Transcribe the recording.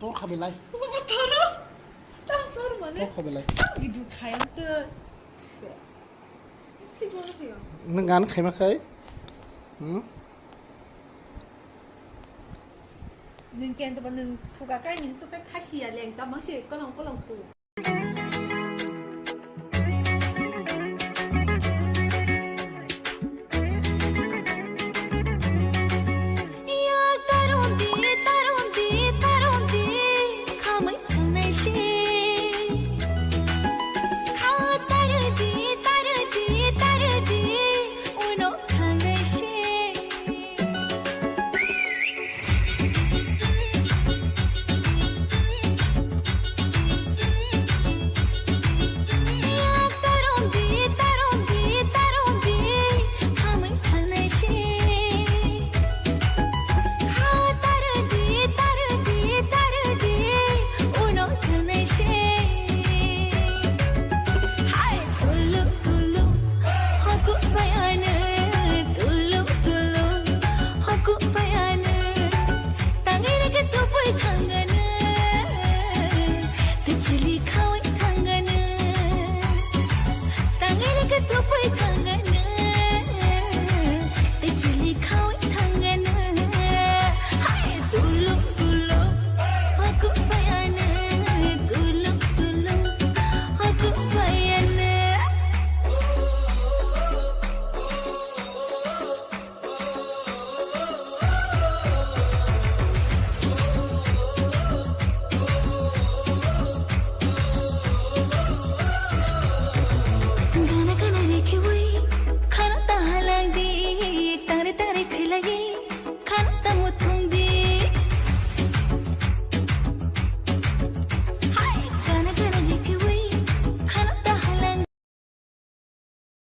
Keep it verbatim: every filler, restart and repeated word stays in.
Tor kha belai. Toro. Tang tor mane. Tor kha belai. Tang video khayam to. Video khayam. Nwng gan khaima khai? Hmm? Nwng ken to ba nwng thuka kai nwng to kai khasi ya leng ta mang se kolong kolong thu.